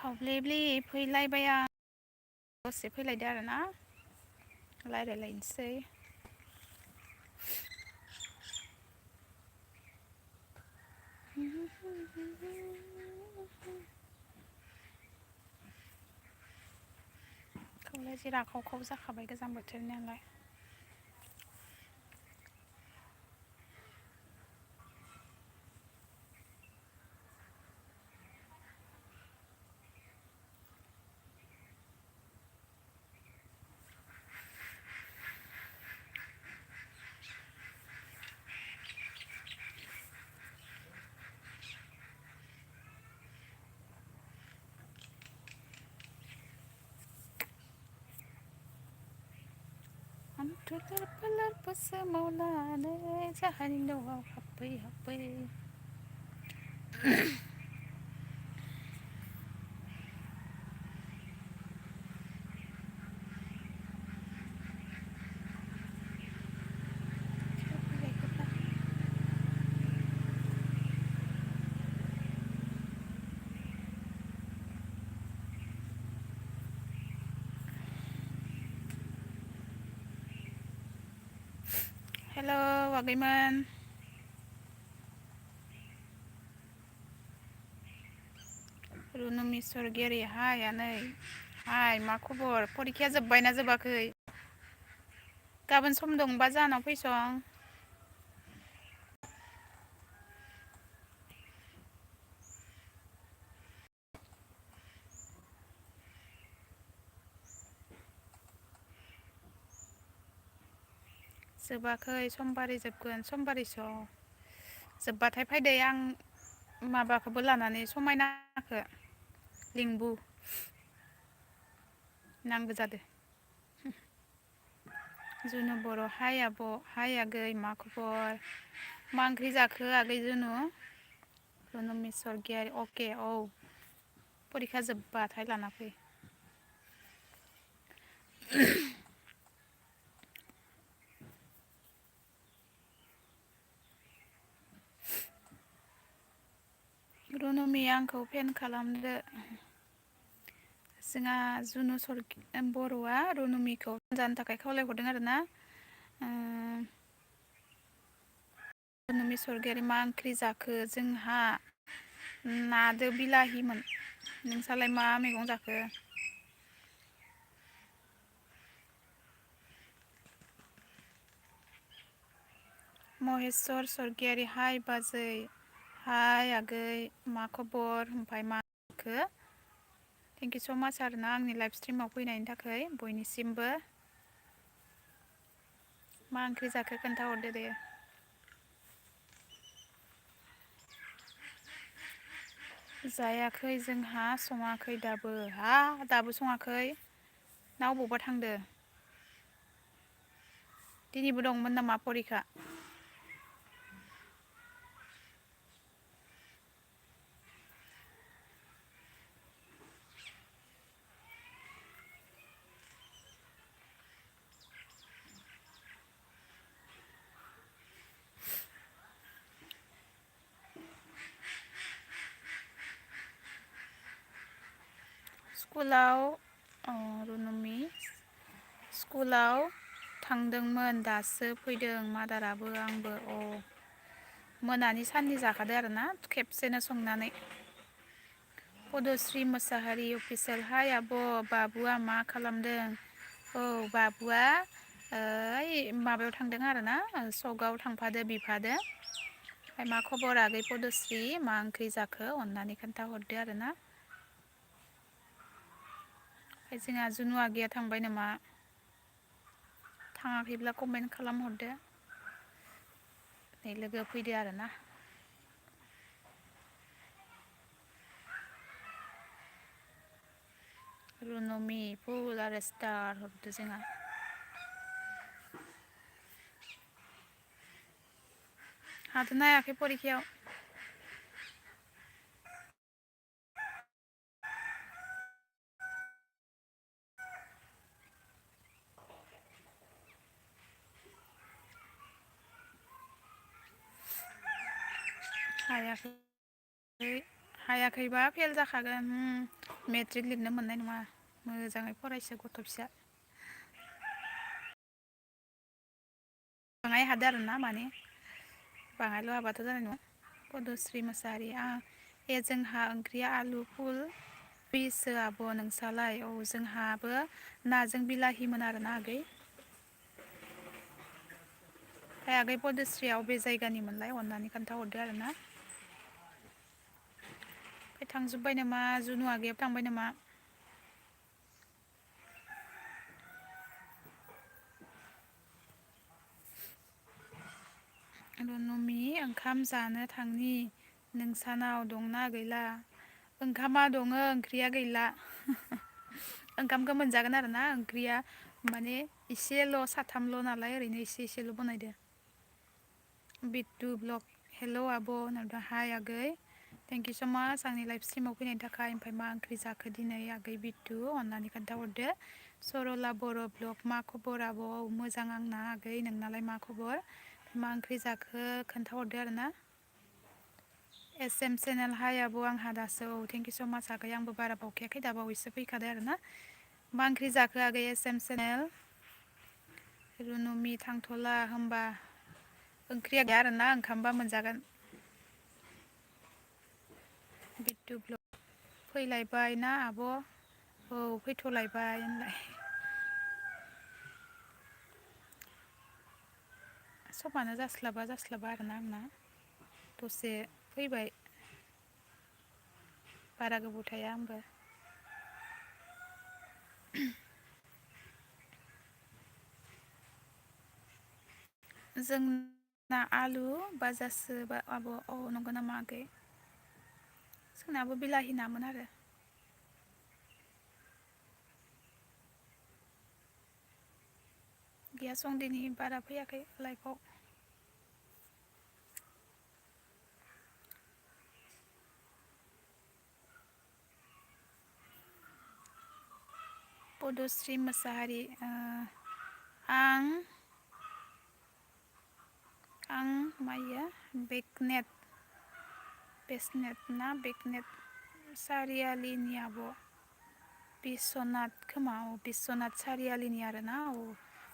थब्लेब्लि फैलायबाय आं दसे फैलायदो आरोना रायलायलायनोसै खौलाय जि राखावखाव जाखाबाय गोजां बोथोरनि नालाय लोरफोर सोमावनानै जाहानि न'आव हाबफै हाबफै हेल' आगैमोन रुनुमि स्वर्गियारि हाय आनै हाय मा खबर परिखाया जोब्बायना जोबाखै गाबोन सम दंबा जाहानाव फैसं जोबाखै समबारै जोबगोन समबारैसो जोबबाथाय फायदो आं माबाखौबो लानानै समायनाखौ लिंबु नांगौ जादो जुनु बर' हाय आब' हाय आगै मा खबर मा ओंख्रि जाखो आगै जुनु रुनुमि स्वर्गियारि अके औ परिखा जोब्बाथाय लाना फै रुनुमि आंखौ फेन खालामदो जोंहा जुनु बर'आ रुनुमिखौ जानो थाखाय खावलायहरदों आरोना रुनुमि स्वर्गियारि मा ओंख्रि जाखो जोंहा नादो बिलाहिमोन नोंसालाय मा मैगं जाखो महेस्वर स्वर्गियारि हाय बाजै हाय आगै मा खबर ओमफ्राय मा जाखो थेंक इउ स' माच आरोना आंनि लाइभ स्ट्रिमाव फैनायनि थाखाय बयनिसिमबो मा ओंख्रि जाखो खोन्थाहरदो दे जायाखै जोंहा सङाखै दाबो दाबो सङाखै ना अबावबा थांदो दिनैबो दंमोन नामा परिखा स्कुलाव रुनुमि स्कुलाव थांदोंमोन दासो फैदों मादाराबो आंबो मोनानि साननि जाखादो आरोना खेबसेनो संनानै पदश्री मोसाहारि अफिसियेल हाय आब' बाबुआ मा खालामदों औ बाबुआ ओइ माबायाव थांदों आरोना सकआव थांफादो बिफादो ओमफ्राय मा खबर आगै पदश्री मा ओंख्रि जाखो अननानै खोन्थाहरदो आरोना ओमफ्राय जोंहा जुनु आगैया थांबाय नामा थाङाखैब्ला कमेन्ट खालामहरदो नै लोगो फैदो आरोना रुनुमि फुल आरो स्टार हरदो जोंहा हादोना हायाखै परिखायाव हायाखै हायाखैबा फेल जाखागोन मेट्रिक लिरनो मोननाय नङा मोजाङै फरायसो गथ' फिसा बाङाय हादो आरो ना माने बाङायल' हाबाथ' जानाय नङा पदस्रि मोसाहारि जोंहा ओंख्रिया आलु फुल बिसो आब' नोंसालाय औ जोंहाबो नाजों बिलाहिमोन आरोना आगै ओमफ्राय आगै पदस्रिया अबे जायगानिमोनलाय अननानै खोन्थाहरदो आरो ना ओमफ्राय थांजोब्बाय नामा जुनु आगैयाबो थांबाय नामा रुनुमि ओंखाम जानो थांनि नोंसानाव दंना गैला ओंखामा दङो ओंख्रिया गैला ओंखामखौ मोनजागोन आरो ना ओंख्रिया माने एसेल' साथामल' नालाय ओरैनो एसे एसेल' बनायदो बिटु ब्लग हेल' आब' होनदों हाय आगै थेंक इउ स' माच आंनि लाइफ स्ट्रिमाव फैनायनि थाखाय ओमफ्राय मा ओंख्रि जाखो दिनै आगै बिटु अननानै खोन्थाहरदो सरला बर' ब्लग मा खबर आब' मोजां आंना आगै नोंनालाय मा खबर मा ओंख्रि जाखो खोन्थाहरदो आरो ना एस एम चेनेल हाय आब' आंहा दासो औ थेंक इउ स' माच आगै आंबो बारा बावखायाखै दाबावैसो फैखादो आरो ना मा ओंख्रि जाखो आगै एस एम चेनेल रुनुमि थांथ'ला होमबा ओंख्रिया गैया आरोना ओंखामबा मोनजागोन बिटु ब्लग फैलायबाय ना आब' औ फैथ'लायबाय होनलाय समानो जास्लाबा आरोना आंना दसे फैबाय बारा गोबाव थाया आंबो जोंना आलु बाजासो आब' औ नंगौ नामा आगै जोंनाबो बिलाहि नामोन आरो गैया संदिनि बारा फैयाखै लाइफआव पदस्रि मोसाहारि आं मायो बेकनेट ना बेकनेट सारियालिनि आब' बिस्वनाथ खोमा बिस्वनाथ सारियालिनि आरोना औ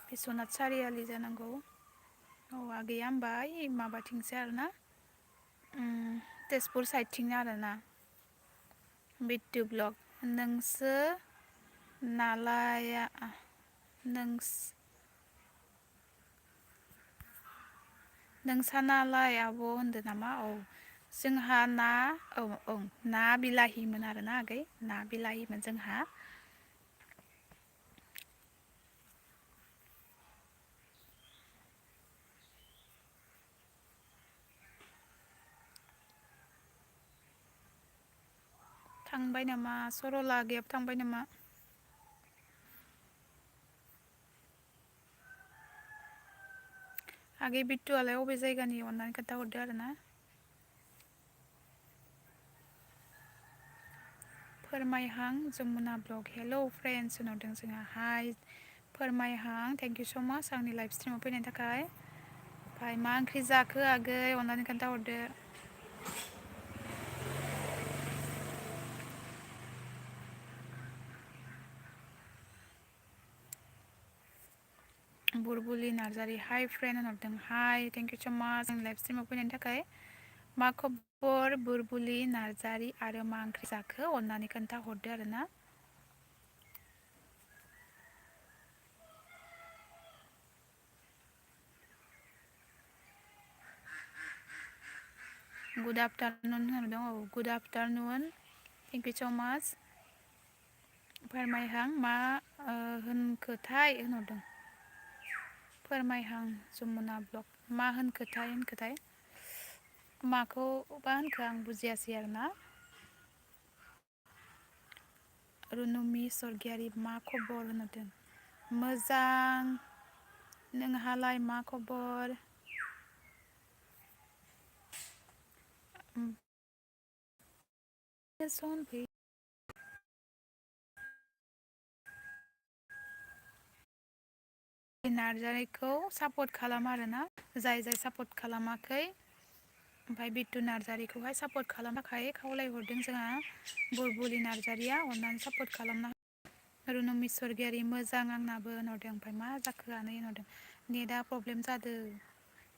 बिस्वनाथ सारियालि जानांगौ औ आगैया होमबा ओइ माबाथिंसो आरोना तेजपुर साइडथिंनो आरोना बिटु ब्लग नोंसो नालाया नोंसानालाय आब' होनदो नामा औ जोंहा ना औ ना बिलाहिमोन आरोना आगै ना बिलाहिमोन जोंहा थांबाय नामा सरला आगैयाबो थांबाय नामा आगै बिटुआलाय अबे जायगानि अननानै खोन्थाहरदो आरो ना फोरमायहां जमुना ब्लग हेल' फ्रेन्ड्स होनहरदों जोंहा हाय फोरमायहां थेंक इउ स' माच आंनि लाइफ स्ट्रिमाव फैनायनि थाखाय ओमफ्राय मा ओंख्रि जाखो आगै अननानै खोन्थाहरदो बुरबुलि नार्जारि हाय फ्रेन्ड होनहरदों हाय थेंक इउ स' माच आंनि लाइफ स्ट्रिमाव फैनायनि थाखाय मा खबर बुरबुलि नार्जारि आरो मा ओंख्रि जाखो अननानै खोन्थाहरदो आरो ना गुड आफ्टारनुन होनदों औ गुड आफ्टारनुन थेंक इउ स' माच फोरमायहां मा होनखोथाय होनहरदों फोरमायहां जमुना ब्लग मा होनखोथाय माखौबा होनखो आं बुजियासै आरोना रुनुमि सरगियारि मा खबर होनहरदों मोजां नोंहालाय मा खबर नार्जारिखौ सापर्ट खालाम आरोना जाय सापर्ट खालामाखै ओमफ्राय बिट्टु नार्जारिखौहाय सापर्ट खालामनो थाखाय खावलायहरदों जोंहा बुलबुलि नार्जारिया अननानै सापर्ट खालामना रुनुमि स्वर्गियारि मोजां आंनाबो होनहरदों ओमफ्राय मा जाखो आनै होनहरदों नेटआ प्रब्लेम जादों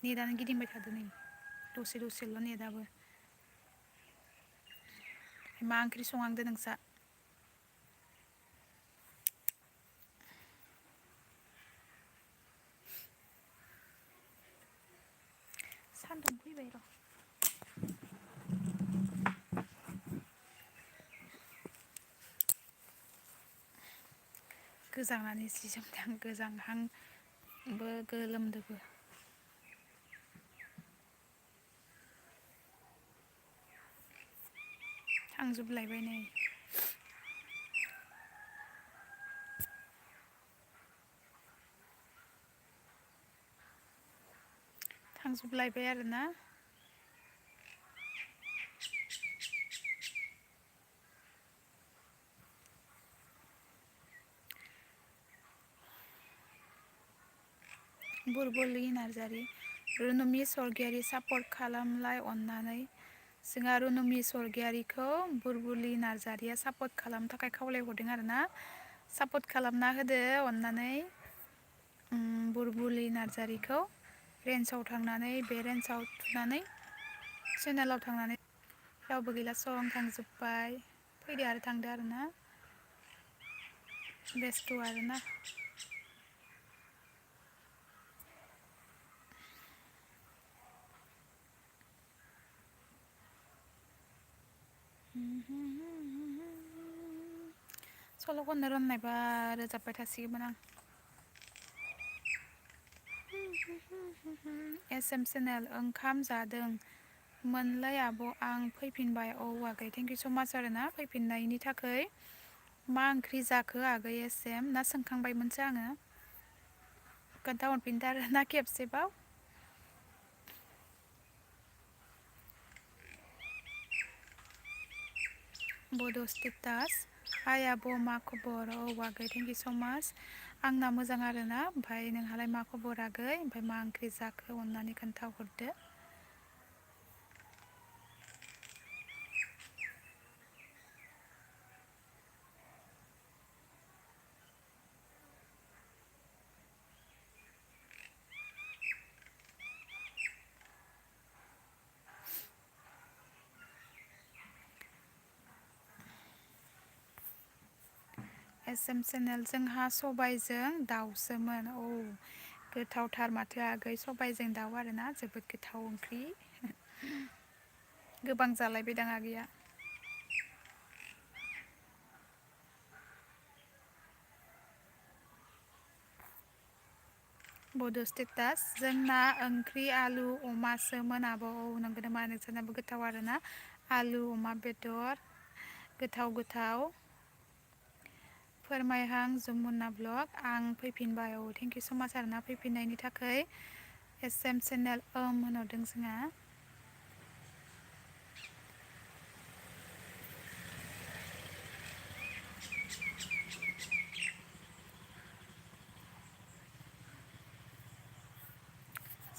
नेटआनो गिदिंबाय थादों नै दसे दसेल' नेटआबो मा ओंख्रि संहांदो नोंसा सान्दुं फैबाय र' गोजांनानै जि जोमदों गोजांहांबो गोलोमदोबो थांजोबलायबाय नै थांजोबलायबाय आरोना बुलबुलि नार्जारि रुनुमि स्वर्गियारि सापर्ट खालामलाय अननानै जोंहा रुनुमि स्वर्गियारिखौ बुलबुलि नार्जारिया सापर्ट खालामनो थाखाय खावलायहरदों आरोना सापर्ट खालामना होदो अननानै बुलबुलि नार्जारिखौ रेन्जआव थांनानै बे रेन्जआव थुनानै चेनेलाव थांनानै रावबो गैला सं थांजोब्बाय फैदो आरो थांदो आरोना बेस्थ' आरोना सल' खननो रोंनायबा रोजाबबाय थासिगौमोन आं एस एम चेनेल ओंखाम जादों मोनलै आब' आं फैफिनबाय औ आगै थेंकिउ स' माच आरोना फैफिननायनि थाखाय मा ओंख्रि जाखो आगै एस एम ना सोंखांबायमोनसो आङो खोन्थाहरफिनदो आरो ना खेबसेबाव बड' स्टेटास हाय आब' मा खबर औ आगै थेंकिउ स' माच आंना मोजां आरोना ओमफ्राय नोंहालाय मा खबर आगै ओमफ्राय मा ओंख्रि जाखो अननानै खोन्थाहरदो एस एम चेनेल जोंहा सबायजों दाउसोमोन औ गोथावथार माथो आगै सबायजों दाउ आरोना जोबोद गोथाव ओंख्रि गोबां जालायबायदां आगैया बड' स्टेटास जोंना ओंख्रि आलु अमासोमोन आब' औ नंगौ नामा नोंसोरनाबो गोथाव आरोना आलु अमा बेदर गोथाव गोथाव फोरमायहां जमुना ब्लग आं फैफिनबाय औ थेंकिउ स' माच आरोना फैफिननायनि थाखाय एस एम चेनेल होनहरदों जोंहा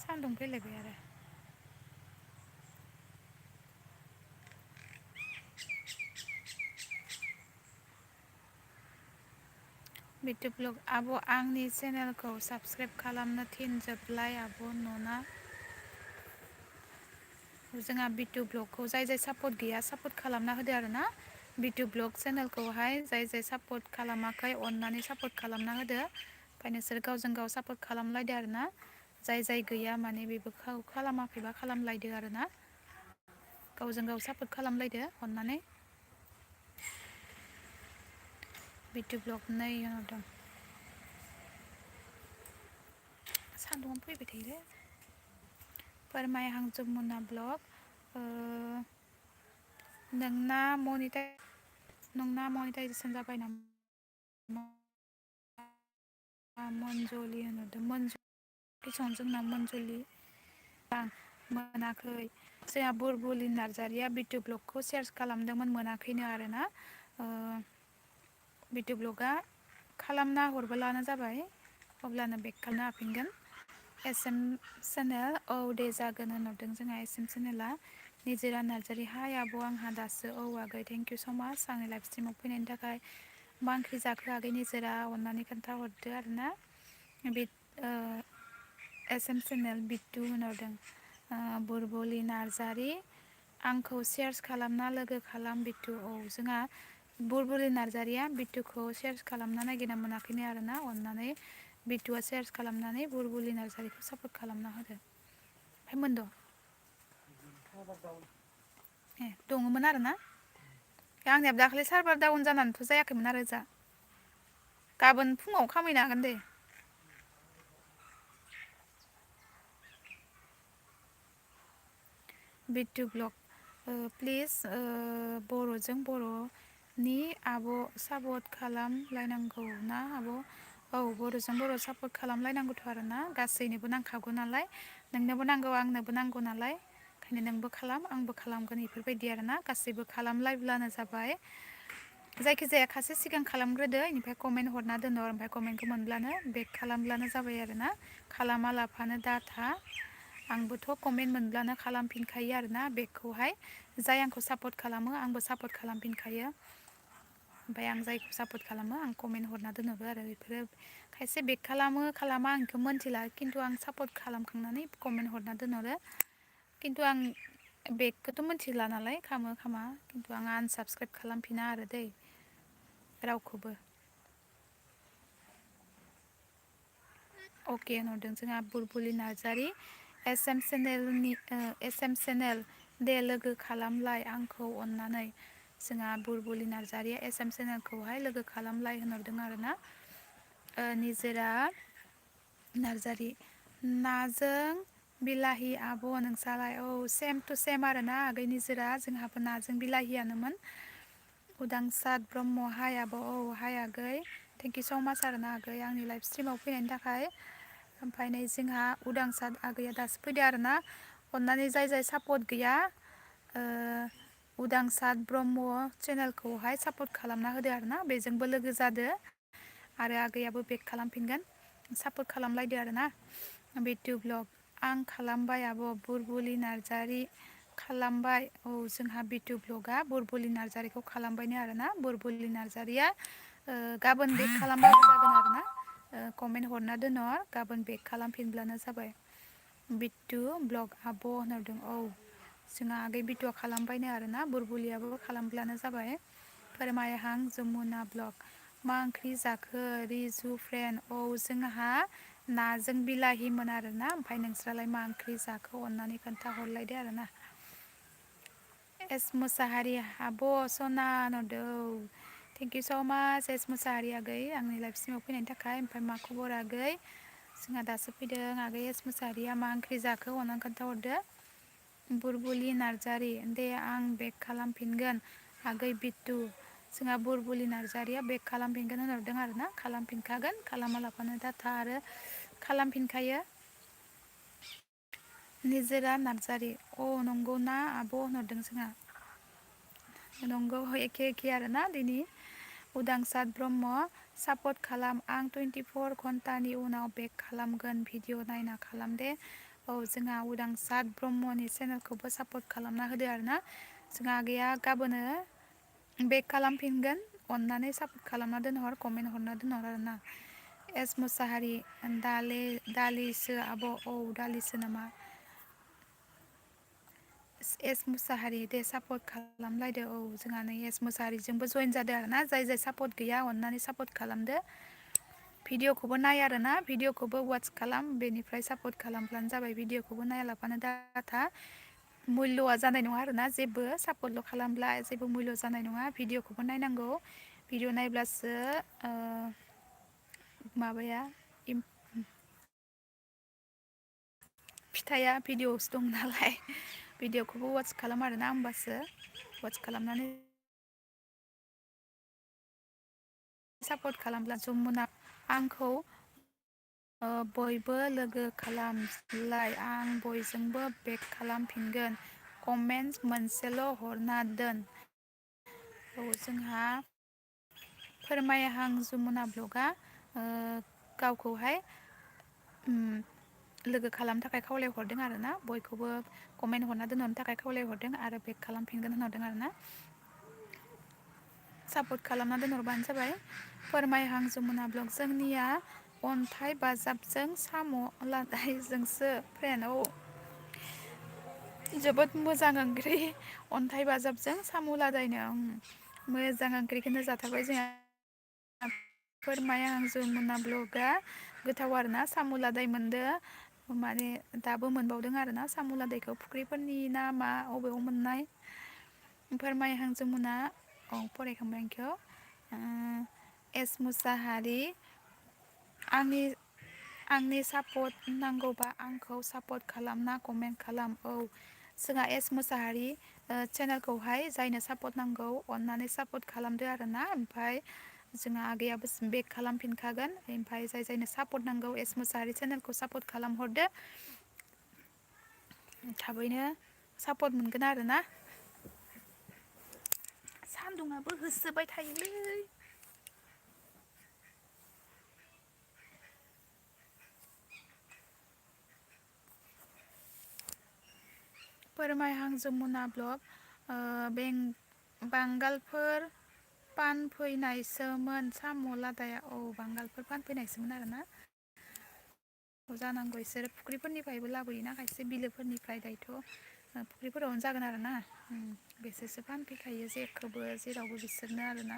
सान्दुं फैलायबाय आरो बिटु ब्लग आब' आंनि चेनेलखौ साबसक्राइब खालामनो थिनजोबलाय आब' न'ना जोंहा बिटु ब्लगखौ जाय जाय सापर्ट गैया सापर्ट खालामना होदो आरोना बिटु ब्लग चेनेलखौहाय जाय जाय सापर्ट खालामाखै अननानै सापर्ट खालामना होदो ओमफ्राय नोंसोर गावजों गाव सापर्ट खालामलायदो आरोना जाय जाय गैया माने बेबो खालामाखैबा खालामलायदो आरोना गावजों गाव सापर्ट खालामलायदो अननानै बिटु ब्लग नै होनहरदों सान्दुंआ फैबाय थायोलै फोरमायहां जमुना ब्लग नोंना मनिटाइजेसन जाबाय नामा मनजलि होनहरदों जोंना मनजुलि आं मोनाखै जोंहा बुलबुलि नार्जारिया बिटु ब्लगखौ सेयार खालामदोंमोन मोनाखैनो आरोना बिटु ब्लगआ खालामना हरबोलानो जाबाय अब्लानो बेक खालामनो हाफिनगोन एसएम चेनेल औ दे जागोन होनहरदों जोंहा एसएम चेनेला निजोरा नार्जारि हाय आब' आंहा दासो औ आगै थेंक इउ स' माच आंनि लाइफ स्ट्रिमाव फैनायनि थाखाय मा ओंख्रि जाखो आगै निजोरा अननानै खोन्थाहरदो आरोना बे एसएम चेनेल बिट्टु होनहरदों बुरबुलि नार्जारि आंखौ सेयार्स खालामना लोगो खालाम बिट्टु औ जोंहा बुरबुलि नार्जारिया बिट्टुखौ सेयार्स खालामना नागिरना मोनाखैनो आरोना अननानै बिट्टुआ सेयार्स खालामनानै बुरबुलि नार्जारिखौ सापर्ट खालामना होदो ओमफ्राय मोनद' ए दङमोन आरोना आंनियाबो दाखालि सार्भार डाउन जानानैथ' जायाखैमोन आरो जा गाबोन फुङाव खामायनो हागोन दे बिट्टु ब्लग प्लिज बर'जों बर'नि आब' सापर्ट खालामलायनांगौ ना आब' औ बर'जों बर' सापर्ट खालामलायनांगौथ' आरोना गासैनोबो नांखागौ नालाय नोंनोबो नांगौ आंनोबो नांगौ नालाय ओंखायनो नोंबो खालाम आंबो खालामगोन बेफोरबायदि आरोना गासैबो खालामलायब्लानो जाबाय जायखिजाया खासे सिगां खालामग्रोदो बेनिफ्राय कमेन्ट हरना दोनहर ओमफ्राय कमेन्टखौ मोनब्लानो बेक खालामब्लानो जाबाय आरोना खालामा लाफानो दाथा आंबोथ' कमेन्ट मोनब्लानो खालामफिनखायो आरोना बेगखौहाय जाय आंखौ सापर्ट खालामो आंबो सापर्ट खालामफिनखायो ओमफ्राय आं जायखौ सापर्ट खालामो आं कमेन्ट हरना दोनहरो आरो बेफोरो खायसे बेक खालामो खालामा आं बेखौ मोनथिला खिन्थु आं सापर्ट खालामखांनानै कमेन्ट हरना दोनहरो खिन्थु आं बेगखौथ' मोनथिला नालाय खामो खामा खिन्थु आं आनसाबसक्राइब खालामफिना आरो दै रावखौबो अके होनहरदों जोंहा Bulbuli Narzary S M channel दे लोगो खालामलाय आंखौ अननानै जोंहा बुलबुलि नार्जारिया एस एम चेनेलखौहाय लोगो खालामलाय होनहरदों आरोना निजोरा नार्जारि नाजों बिलाहि आब' नोंसालाय औ सेम टु सेम आरोना आगै निजोरा जोंहाबो नाजों बिलाहियानोमोन उदांसार ब्रह्म हाय आब' औ हाय आगै थेंक इउ स' माच आरोना आगै आंनि लाइफ स्ट्रिमाव फैनायनि थाखाय ओमफ्राय नै जोंहा उदांसार आगैया दासो फैदो आरोना अननानै जाय जाय सापर्ट गैया उदांसार ब्रह्म चेनेलखौहाय सापर्ट खालामना होदो आरोना बेजोंबो लोगो जादो आरो आगैयाबो बेक खालामफिनगोन सापर्ट खालामलायदो आरोना बिट्टु ब्लग आं खालामबाय आब' बुरबुलि नार्जारि खालामबाय औ जोंहा बिट्टु ब्लगआ बुरबुलि नार्जारिखौ खालामबायनो आरोना बुरबुलि नार्जारिया गाबोन बेक खालामबानो जागोन आरोना कमेन्ट हरना दोनहर गाबोन बेक खालामफिनब्लानो जाबाय बिट्टु ब्लग आब' होनहरदों औ जोंहा आगै बिट्टुआ खालामबायनो आरोना बुरबुलियाबो खालामब्लानो जाबाय फोरमायहां जमुना ब्लग मा ओंख्रि जाखो रिजु फ्रेन्ड औ जोंहा नाजों बिलाहिमोन आरोना ओमफ्राय नोंस्रालाय मा ओंख्रि जाखो अननानै खोन्थाहरलायदो आरोना एस मुसाहारि आब' सना होनहरदो औ थेंक इउ स' माच एस मुसाहारि आगै आंनि लाइफ स्ट्रिमाव फैनायनि थाखाय ओमफ्राय मा खबर आगै जोंहा दासो फैदों आगै एस मुसाहारिया मा ओंख्रि जाखो अननानै खोन्थाहरदो बुरबुलि नार्जारि दे आं बेक खालामफिनगोन आगै बिट्टु जोंहा बुरबुलि नार्जारिया बेक खालामफिनगोन होनहरदों आरोना खालामफिनखागोन खालामा लाफानो डाटा आरो खालामफिनखायो निजोरा नार्जारि अ नंगौना आब' होनहरदों जोंहा नंगौ एखे एखे आरोना दिनै उदांसार ब्रह्म सापर्ट खालाम आं 24 घन्टानि उनाव बेक खालामगोन भिडिअ नायना खालाम दे औ जोंहा उदांसार ब्रह्मनि चेनेलखौबो सापर्ट खालामना होदो आरोना जोंहा आगैया गाबोनो बेक खालामफिनगोन अननानै सापर्ट खालामना दोनहर कमेन्ट हरना दोनहर आरोना एस मुसाहारि दालिसो आब' औ दालिसो नामा एस मुसाहारि दे सापर्ट खालामलायदो औ जोंहा नै एस मुसाहारिजोंबो जइन जादों आरोना जाय जाय सापर्ट गैया अननानै सापर्ट खालामदो भिडिअखौबो नाय आरोना भिडिअखौबो वाट्च खालाम बेनिफ्राय सापर्ट खालामब्लानो जाबाय भिडिअखौबो नायालाबानो डाटा मुल्यआ जानाय नङा आरोना जेबो सापर्टल' खालामब्ला जेबो मुल्य जानाय नङा भिडिअखौबो नायनांगौ भिडिअ नायब्लासो माबाया फिथाइया भिडिअ'आवसो दं नालाय भिडिअ'खौबो वाट्च खालाम आरोना होमबासो वाट्च खालामनानै सापर्ट खालामब्ला जमुना आंखौ बयबो लोगो खालामलाय आं बयजोंबो बेक खालामफिनगोन कमेन्टस मोनसेल' हरना दोन औ जोंहा फोरमायहां जमुना ब्लगआ गावखौहाय लोगो खालामनो थाखाय खावलायहरदों आरो ना बयखौबो कमेन्ट हरना दोनहरनो थाखाय खावलायहरदों आरो बेक खालामफिनगोन होनहरदों आरो ना सापर्ट खालामना दोनहरबानो जाबाय फोरमायहां जमुना ब्लग जोंनिया अन्थाइ बाजाबजों साम' लादायजोंसो फ्रेन्ड जोबोद मोजां ओंख्रि अन्थाइ बाजाबजों साम' लादायनो मोजां ओंख्रिखौनो जाथारबाय जोंहा फोरमायहां जमुना ब्लगआ गोथाव आरोना साम' लादाय मोनदो माने दाबो मोनबावदों आरोना साम' लादायखौ फुख्रिफोरनि ना मा अबेयाव मोननाय फोरमायहां जमुना फरायखांबाय आंखौ एस मुसाहारि आंनि सापर्ट नांगौबा आंखौ सापर्ट खालामना कमेन्ट खालाम जोंहा एस मोसाहारि चेनेलखौहाय जायनो सापर्ट नांगौ अननानै सापर्ट खालामदो आरोना ओमफ्राय जोंहा आगैयाबो बेक खालामफिनखागोन ओमफ्राय जायनो सापर्ट नांगौ एस मोसाहारि चेनेलखौ सापर्ट खालामहरदो थाबैनो सापर्ट मोनगोन आरोना सान्दुंआबो होसोबाय थायोलै फोरमायहां जमुना ब्लग बांगालफोर फानफैनायसोमोन साम' लादाया बांगालफोर फानफैनायसोमोन आरोना जानांगौ इसोरो फुख्रिफोरनिफ्रायबो लाबोयोना खायसे बिलोफोरनिफ्राय दायोथ' फुख्रिफोरावनो जागोन आरोना बिसोरसो फानफैखायो जेखौबो जेरावबो बिसोरनो आरोना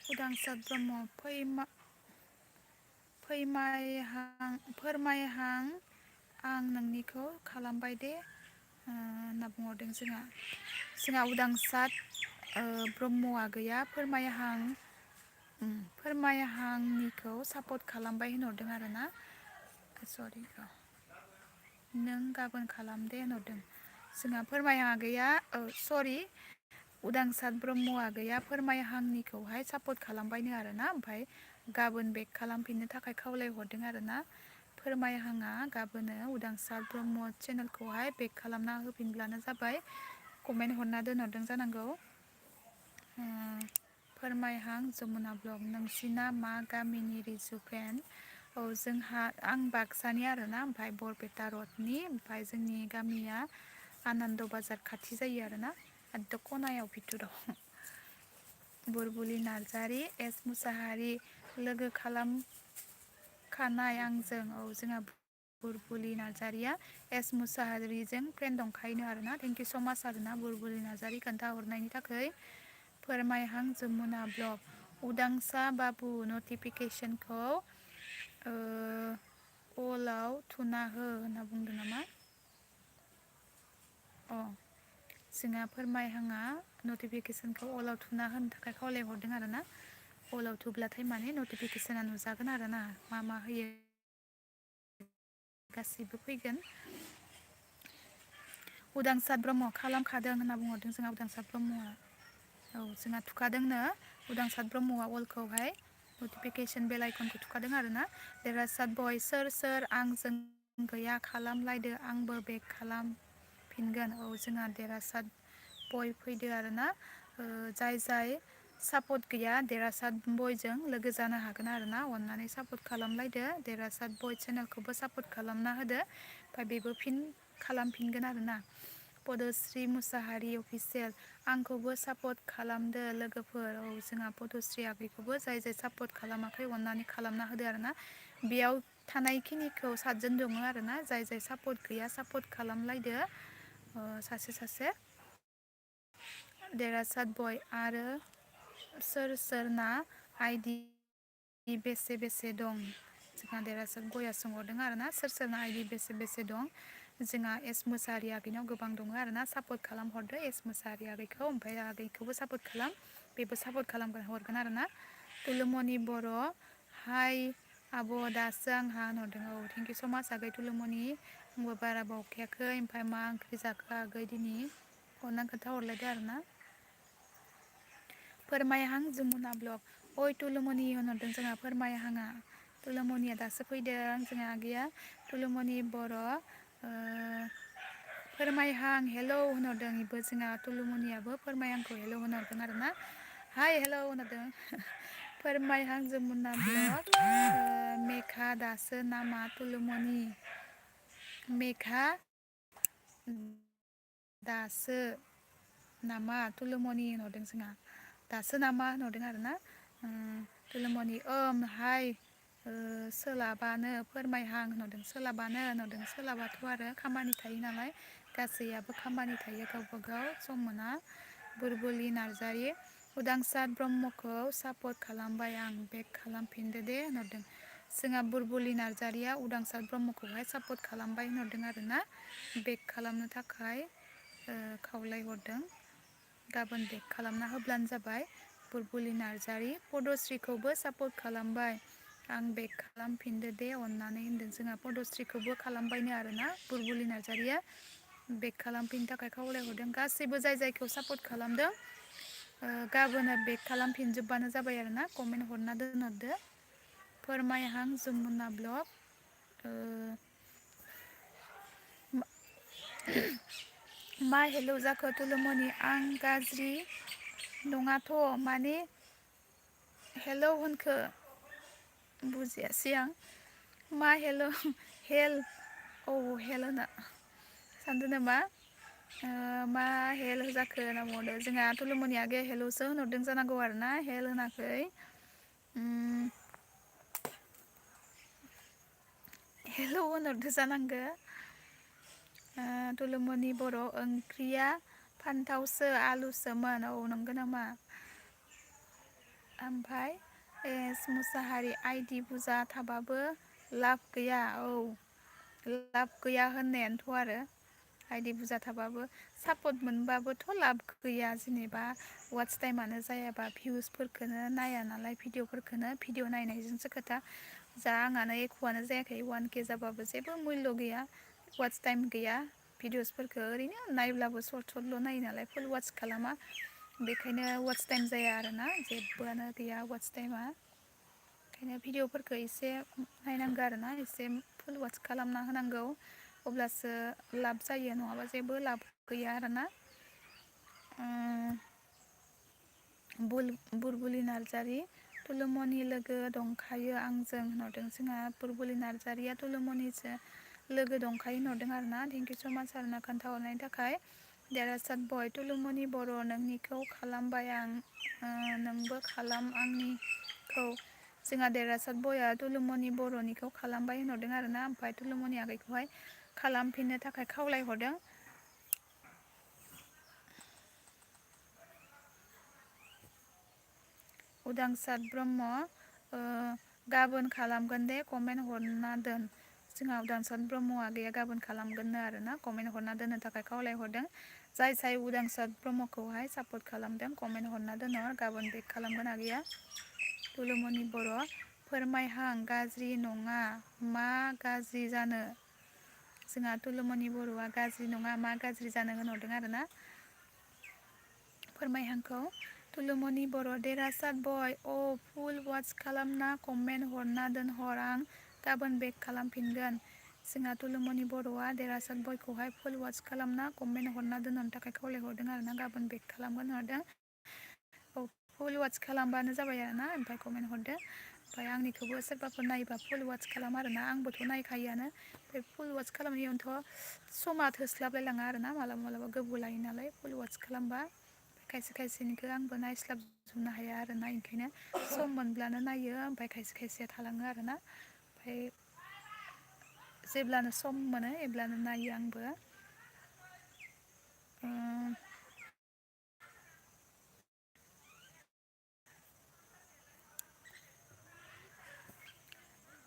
उदांसार ब्रह्म फोरमायहां आं नोंनिखौ खालामबाय दे होनना बुंहरदों जोंहा उदांसार ब्रह्मआ गैया फोरमायहांनिखौ सापर्ट खालामबाय होनहरदों आरोना सरि नों गाबोन खालाम दे होनहरदों जोंहा फोरमायहाङा गैया सरि उदांसार ब्रह्मआ गैया फोरमायहांनिखौहाय सापर्ट खालामबायनो आरोना ओमफ्राय गाबोन बेक खालामफिननो थाखाय खावलायहरदों आरोना फोरमायहाङा गाबोनो उदांसार ब्रह्म चेनेलखौहाय बेक खालामना होफिनब्लानो जाबाय कमेन्ट हरना दोनहरदों जानांगौ फोरमायहां जमुना ब्लग नोंसिना मा गामिनि रिजु फ्रेन्ड जोंहा आं बाक्सानि आरोना ओमफ्राय बरपेटा रडनि ओमफ्राय जोंनि गामिया आनन्द बाजार खाथि जायो आरोना एकदम खनायाव भिथोराव बुरबुलि नार्जारि एस मुसाहारि लोगो खालामखानाय आंजों जोंहा बुरबुलि नार्जारिया एस मुसाहारिजों फ्रेन्ड दंखायोनो आरोना थेंक इउ स' माच आरोना बुरबुलि नार्जारि खोन्थाहरनायनि थाखाय फोरमायहां जमुना ब्लग उदांसा बाबु नटिफिकेसनखौ अलाव थुना हो होनना बुंदों नामा जोंहा फोरमायहाङा नटिफिकेसनखौ अलाव थुना होनो थाखाय खावलायहरदों आरोना अलाव थुब्लाथाय माने नटिफिकेसना नुजागोन आरोना मा होयो गासिबो फैगोन उदांसार ब्रह्म खालामखादों होनना बुंहरदों जोंहा उदांसार ब्रह्मआ जोंहा थुखादोंनो उदांसार ब्रह्मआ अलखौहाय नटिफिकेसन बेल आइकनखौ थुखादों आरोना देरासात बय सोर आंजों गैया खालामलायदो आंबो बेक खालामफिनगोन जोंहा देरासात बय फैदो आरोना जाय सापर्ट गैया देरासात बयजों लोगो जानो हागोन आरोना अननानै सापर्ट खालामलायदो देरासात बय चेनेलखौबो सापर्ट खालामना होदो ओमफ्राय बेबो फिन खालामफिनगोन आरोना पदश्री मुसाहारि अफिसियेल आंखौबो सापर्ट खालामदो लोगोफोर जोंहा पदश्री आगैखौबो जाय सापर्ट खालामाखै अननानै खालामना होदो आरोना बेयाव थानायखिनिखौ सातजन दङ आरोना जाय सापर्ट गैया सापर्ट खालामलायदो सासे देरासात बय आरो सोरना आइदि बेसे दं जोंहा देरासात बया सोंहरदों आरोना सोरना आइदि बेसे दं जोंहा एस मुसाहारि आगैनाव गोबां दङ आरोना सापर्ट खालामहरदो एस मुसाहारि आगैखौ ओमफ्राय आगैखौबो सापर्ट खालाम बेबो सापर्ट हरगोन आरोना तुलुमनि बर' हाय आब' दासो आंहा होनहरदों थेंक इउ स' माच आगै तुलुमनि आंबो बारा बावखायाखै ओमफ्राय मा ओंख्रि जाखो आगै दिनै हरना खोन्थाहरलायदो आरो ना फोरमायहां जमुना ब्लग अय तुलुमनि होनहरदों जोंहा फोरमायहांआ तुलुमनिया दासो फैदों जोंहा आगैया तुलुमनि बर' फोरमायहां हेलौ होनहरदों इबो जोंहा तुलुमनियाबो फोरमायहांखौ हेलौ होनहरदों आरो ना हाय हेलौ होनहरदों फोरमायहां जमुना ब्लग मेघा दासो नामा तुलुमनि मेघा दासो नामा तुलुमनि होनहरदों जोंहा दासो नामा होनहरदों आरो ना तुलुमनि हाय सोलाबानो फोरमायहां होनहरदों सोलाबानो होनहरदों सोलाबाथ' आरो खामानि थायो नालाय गासैयाबो खामानि थायो गावबा गाव सम मोना बुरबुलि नार्जारि उदांसार ब्रह्मखौ सापर्ट खालामबाय आं बेक खालामफिनदो दे होनहरदों जोंहा बुरबुलि नार्जारिया उदांसार ब्रह्मखौहाय सापर्ट खालामबाय होनहरदों आरो ना बेक खालामनो थाखाय खावलायहरदों गाबोन बेक खालामना होब्लानो जाबाय बुरबुलि नार्जारि पदस्रिखौबो सापर्ट खालामबाय आं बेक खालामफिनदो दे अननानै होनदों जोंहा पदस्रिखौबो खालामबायनो आरोना बुरबुलि नार्जारिया बेक खालामफिननो थाखाय खावलायहरदों गासैबो जाय जायखौ सापर्ट खालामदों गाबोनो बेक खालामफिनजोब्बानो जाबाय आरो ना कमेन्ट हरना दोनहरदो फोरमायहां जमुना ब्लग मा हेलौ जाखो तुलुमनि आं गाज्रि नङाथ' माने हेलौ होनखो बुजियासै आं मा हेल' हेल औ हेल होना सानदों नामा मा हेल जाखो होनना बुंहरदों जोंहा तुलुमनि आगैया हेलौसो होनहरदों जानांगौ आरो ना हेल होनाखै हेलौ होनहरदो जानांगो तुलुमनि बर' ओंख्रिया फान्थावसो आलुसोमोन औ नंगौ नामा ओमफ्राय एस मुसाहारि आइदि बुरजा थाबाबो लाब गैया औ लाब गैया होननायानोथ' आरो आइदि बुरजा थाबाबो सापर्ट मोनबाबोथ' लाब गैया जेनेबा वाट्स टाइमानो जायाबा भिउसफोरखौनो नाया नालाय भिडिअ नायनायजोंसो खोथा जा आंहानो एख'आनो जायाखै 1K जाबाबो जेबो मुल्य गैया वाट्स टाइम गैया भिडिअसफोरखौ ओरैनो नायब्लाबो सर्ट नायो नालाय फुल वाट्स खालामा बेखायनो वाट्स टाइम जाया आरोना जेबोआनो गैया वाट्स टाइमा ओंखायनो भिडिअफोरखौ एसे नायनांगौ आरोना एसे फुल वाट्स खालामना होनांगौ अब्लासो लाब जायो नङाबा जेबो लाब गैया आरोना बुरबुलि नार्जारि तुलुमनि लोगो दंखायो आंजों होनहरदों जोंहा बुरबुलि नार्जारिया तुलुमनिजों लोगो दंखायो होनहरदों आरोना थेंकिउ स' माच आरोना खोन्थाहरनायनि थाखाय देरासात बय तुलुमनि बर' नोंनिखौ खालामबाय आं नोंबो खालाम आंनिखौ जोंहा देरासात बयआ तुलुमनि बर'निखौ खालामबाय होनहरदों आरोना ओमफ्राय तुलुमनि आगैखौहाय खालामफिननो थाखाय खावलायहरदों उदांसार ब्रह्म गाबोन खालामगोन दे कमेन्ट हरना दोन जोंहा उदांसार ब्रह्म आगैया गाबोन खालामगोननो आरोना कमेन्ट हरना दोननो थाखाय खावलायहरदों जाय जाय उदांसार ब्रह्मखौहाय सापर्ट खालामदों कमेन्ट हरना दोनहर गाबोन बेक खालामगोन आगैया तुलुमनि बर' फोरमायहां गाज्रि नङा मा गाज्रि जानो जोंहा तुलुमनि बर'आ गाज्रि नङा मा गाज्रि जानो होनहरदों आरोना फोरमायहांखौ तुलुमनि बर' देरासात बय फुल वाट्स खालामना कमेन्ट हरना दोनहर आं गाबोन बेक खालामफिनगोन जोंहा तुलुमनि बर'आ देरासात बयखौहाय फुल वाट्स खालामना कमेन्ट हरना दोनहरनो थाखाय खावलायहरदों आरोना गाबोन बेक खालामगोन हरदों फुल वाट्स खालामबानो जाबाय आरोना ओमफ्राय कमेन्ट हरदो ओमफ्राय आंनिखौबो सोरबाफोर नायोबा फुल वाट्स खालाम आरोना आंबोथ' नायखायोआनो बे फुल वाट्स खालामनायावनोथ' समा थोस्लाबलायलाङा आरोना मालाबा मालाबा गोबाव लायो नालाय फुल वाट्स खालामबा खायसे खायसेनिखौ आंबो नायस्लाबजोबनो हाया आरोना ओंखायनो सम मोनब्लानो नायो ओमफ्राय खायसे खायसेया थालाङो आरोना ओमफ्राय जेब्लानो सम मोनो अब्लानो नायो आंबो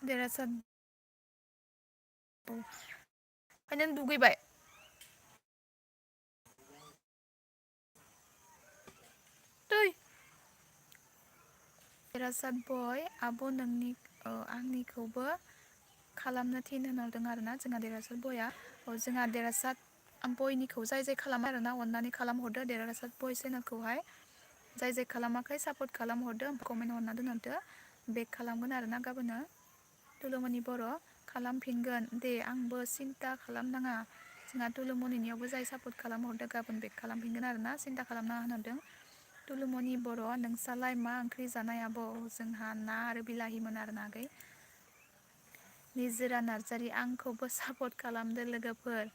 देरासात ओमफ्राय नों दुगैबाय दै देरासात बय आब' नोंनि आंनिखौबो खालामनो थिन होनहरदों आरोना जोंहा देरासात बयआ जोंहा देरासात आं बयनिखौ जाय जाय खालामो आरोना अननानै खालामहरदो देरहासार बय चेनेलखौहाय जाय जाय खालामाखै सापर्ट खालामहरदो कमेन्ट हरना दोनहरदो बेक खालामगोन आरोना गाबोनो तुलुमनि बर' खालामफिनगोन दे आंबो सिन्था खालामनाङा जोंहा तुलुमनिनियावबो जाय सापर्ट खालामहरदो गाबोन बेक खालामफिनगोन आरोना सिन्था खालामनाङा होनहरदों तुलुमनि बर' नोंसालाय मा ओंख्रि जानाय आब' जोंहा ना आरो बिलाहिमोन आरोना आगै निजोरा नार्जारि आंखौबो सापर्ट खालामदो लोगोफोर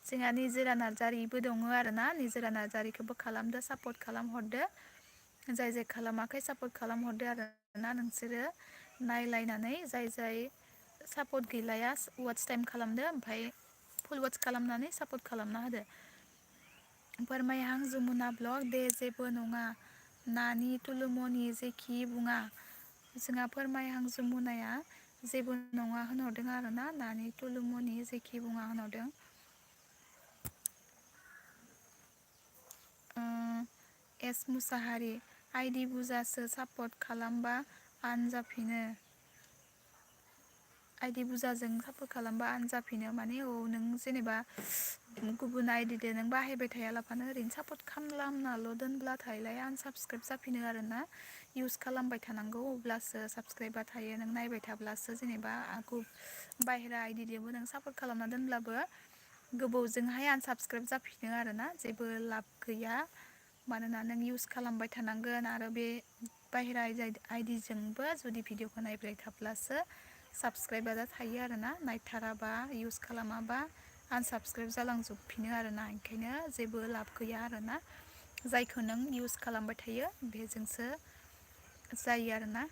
जोंहा निजोरा नार्जारिबो दङ आरोना निजोरा नार्जारिखौबो खालामदो सापर्ट खालामहरदो जाय जाय खालामाखै सापर्ट खालामहरदो आरोना नोंसोरो नायलायनानै जाय जाय सापर्ट गैलाया वाट्स टाइम खालामदो ओमफ्राय फुल वाट्स खालामनानै सापर्ट खालामना होदो फोरमायहां जमुना ब्लग दे जेबो नङा नानि तुलुमनि जेखि बुङा जोंहा फोरमायहां जमुनाया जेबो नङा होनहरदों आरोना नानि तुलुमनि जेखि बुङा होनहरदों एस मुसाहारि आइदि बुजासो सापर्ट खालामबा आनजाफिनो आइदि बुरजाजों सापर्ट खालामबा आनजाफिनो माने औ नों जेनेबा गुबुन आइदिजों नों बाहायबाय थायालाफानो ओरैनो सापर्ट खालामनाल' दोनब्लाथायलाय आनसाबसक्राइब जाफिनो आरोना इउस खालामबाय थानांगौ अब्लासो साबसक्राइबा थायो नों नायबाय थाब्लासो जेनेबा बाहेरा आइडिजोंबो नों सापर्ट खालामना दोनब्लाबो गोबावजोंहाय आनसाबसक्राइब जाफिनो आरोना जेबो लाब गैया मानोना नों इउस खालामबाय थानांगोन आरो बे बाहेरा आइडिजोंबो जुदि भिडिअखौ नायबाय थाब्लासो साबसक्राइबारा थायो आरोना नायथाराबा इउस खालामाबा आनसाबसक्राइब जालांजोबफिनो आरोना ओंखायनो जेबो लाब गैया आरोना जायखौ नों इउस खालामबाय थायो बेजोंसो जायो आरोना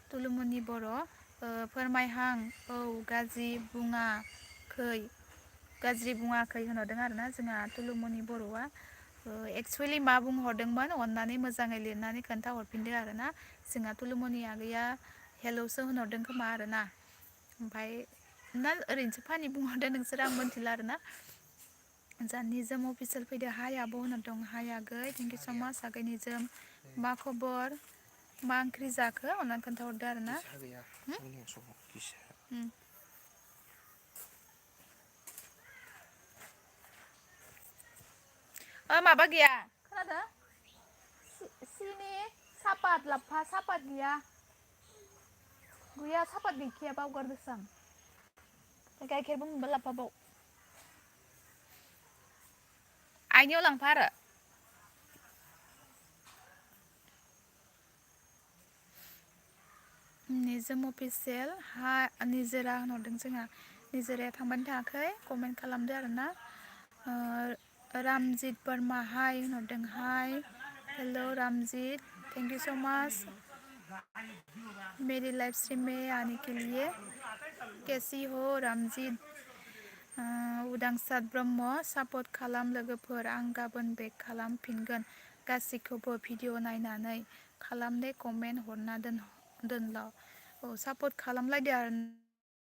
तुलुमनि बर' फोरमायहां औ गाज्रि बुङाखै होनहरदों आरोना जोंहा तुलुमनि बर'आ एक्सुवेलि मा बुंहरदोंमोन अननानै मोजाङै लिरनानै खोन्थाहरफिनदो आरोना जोंहा तुलुमनि आगैया हेलौसो होनहरदों खोमा आरोना ओमफ्राय ना ओरैनोसो फानि बुंहरदों नोंसोर आं मोनथिला आरोना जा निजोम अफिसियेल फैदो हाय आब' होनहरदों हाय आगै थेंकिउ स' माच आगै निजोम मा खबर मा ओंख्रि जाखो अननानै खोन्थाहरदो आरोना माबा गैया खोनादों सिनि सापात लाबफा सापात गैया सापात गैखाया बावगारदोसो आं गाइखेरबो मोनबा लाबफाबाव आइनियाव लांफा आरो निजोम अफिसियेल हा निजोरा होनहरदों जोंहा निजोराया थांबानो थाङाखै कमेन्ट खालामदो आरोना रामजित बोरमा हाय होनहरदों हाय हेल' रामजित थेंकिउ स' माच मेरी लाइफ स्ट्रीम में आने के लिए कैसी हो रामजित उदांसार ब्रह्म सापर्ट खालाम लोगोफोर आं गाबोन बेक खालामफिनगोन गासिखौबो भिडिअ नायनानै खालामदे कमेन्ट हरना दोनल' औ सापर्ट खालामलायदो आरो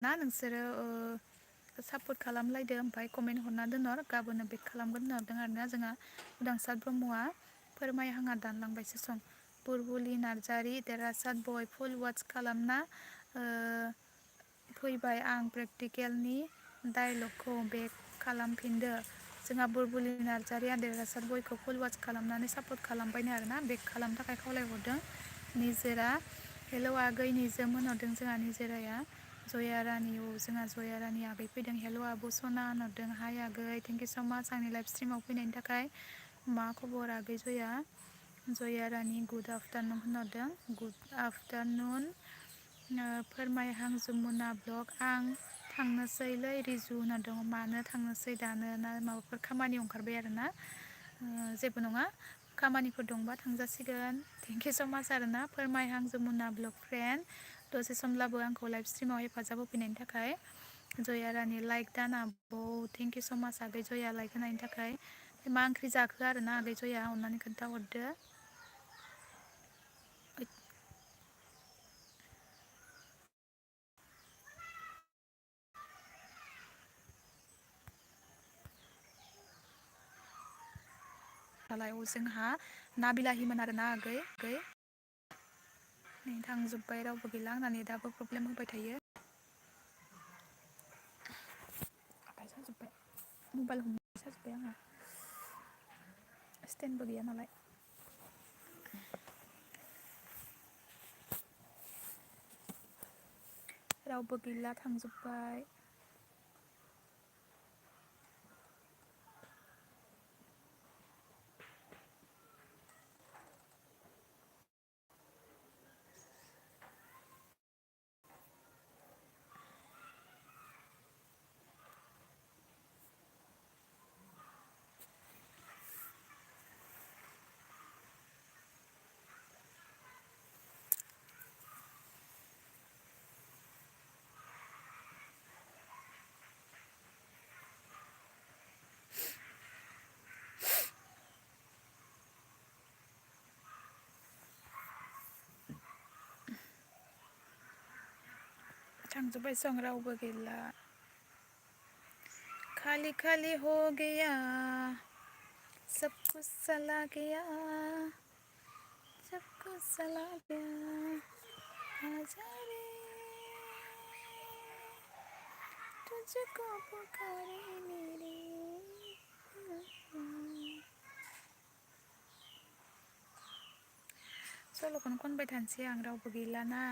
ना नोंसोरो सापर्ट खालामलायदो ओमफ्राय कमेन्ट हरना दोनहर गाबोनो बेक खालामगोन होनहरदों आरोना जोंहा उदांसार ब्रह्मआ फोरमायहाङा दानलांबायसो सं बुरबुलि नार्जारि देरहासार बय फुल वाट्स खालामना फैबाय आं प्रेक्टिकेलनि डायलगखौ बेक खालामफिनदो जोंहा बुरबुलि नार्जारिया देरहासार बयखौ फुल वाट्स खालामनानै सापर्ट खालामबायनो आरोना बेक खालामनो थाखाय खावलायहरदों निजोरा हेलौ आगै निजोम होनहरदों जोंहा निजोराया जया रानि जोंहा जया रानि आगै फैदों हेलौ आब' सना होनहरदों हाय आगै थेंकिउ स' माच आंनि लाइभ स्ट्रिमाव फैनायनि थाखाय मा खबर आगै जया रानि गुड आफ्टारनुन होनहरदों गुड आफ्टारनुन फोरमायहां जमुना ब्लग आं थांनोसैलै रिजु होनहरदों मानो थांनोसै दानो ना माबाफोर खामानि ओंखारबाय आरोना जेबो नङा खामानिफोर दंबा थांजासिगोन थेंकिउ स' माच आरोना फोरमायहां जमुना ब्लग फ्रेन्ड दसे समब्लाबो आंखौ लाइभ स्ट्रिमाव हेफाजाब होफैनायनि थाखाय जया रानि लाइक दान आब' थेंकिउ स' माच आगै जया लाइक होनायनि थाखाय मा ओंख्रि जाखो आरोना आगै जया अननानै खोन्थाहरदो जोंहा ना बिलाहिमोन आरोना आगै नै थांजोब्बाय रावबो गैला आंना नेटआबो प्रब्लेम होबाय थायो आखाइ साजोब्बाय मबाइल हमनो साजोब्बाय आंहा स्टेन्डबो गैया नालाय रावबो गैला थांजोब्बाय थांजोब्बाय सं रावबो गैला खाली खाली हो गया सब कुछ चला गया सब कुछ चला गया आजा रे तुझको पुकारे मेरी सल'खौनो खनबाय थानोसै आं रावबो गैलाना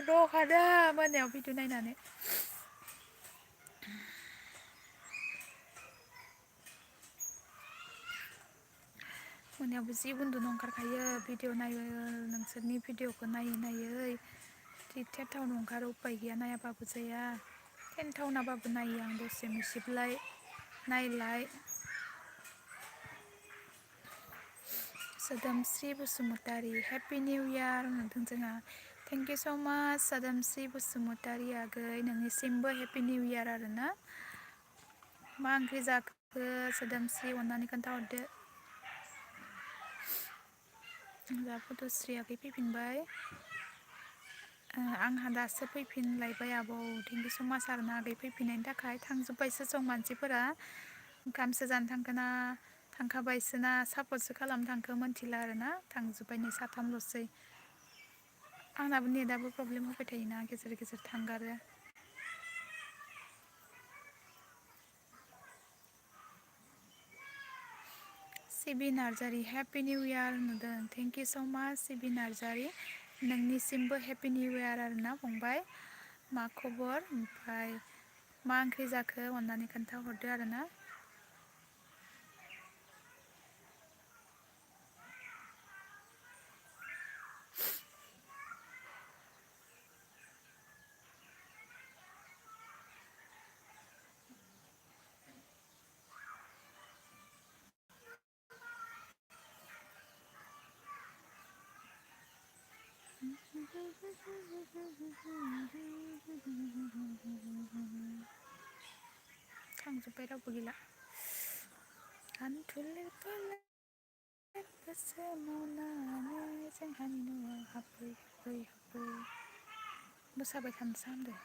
दखाना मोनायाव भिडिअ नायनानै मोनायावबो जि उन्दुनो ओंखारखायो भिडिअ नायो नोंसोरनि भिडिअखौ नायै नायै टेन्टावनो ओंखारो उपाय गैया नायाबाबो जाया टेन्टावनाबाबो नायो आं दसे मुसिबलाय नायलाय सोदोमस्रि बसुमतारी हेपि निउ इयार होनदों जोंहा थेंक इउ स' माच सोदोमस्रि बसुमतारी आगै नोंनिसिमबो हेपि निउ इयार आरोना मा ओंख्रि जाखो सोदोमस्रि अननानै खोन्थाहरदो जा पदस्रि आगै फैफिनबाय आंहा दासो फैफिनलायबाय आबौ थेंक इउ स' माच आरोना आगै फैफिननायनि थाखाय थांजोब्बायसो सं मानसिफोरा ओंखामसो जानो थांखोना थांखाबायसोना सापर्टसो खालामनो थांखो मोनथिला आरोना थांजोब्बाय नै साथामल'सै आंनाबो नेटआबो प्रब्लेम होबाय थायोना गेजेर गेजेर थांगारो सिबि नार्जारि हेपि निउ इयार नुदों थेंक इउ स' माच सिबि नार्जारि नोंनिसिमबो हेपि निउ इयार आरोना फंबाय मा खबर ओमफ्राय मा ओंख्रि जाखो अननानै खोन्थाहरदो आरोना थांजोब्बाय रावबो गैला गोसो मावनानै जोंहानि न'आव हाबै हाबै हाबै मोसाबाय थानोसै होनदों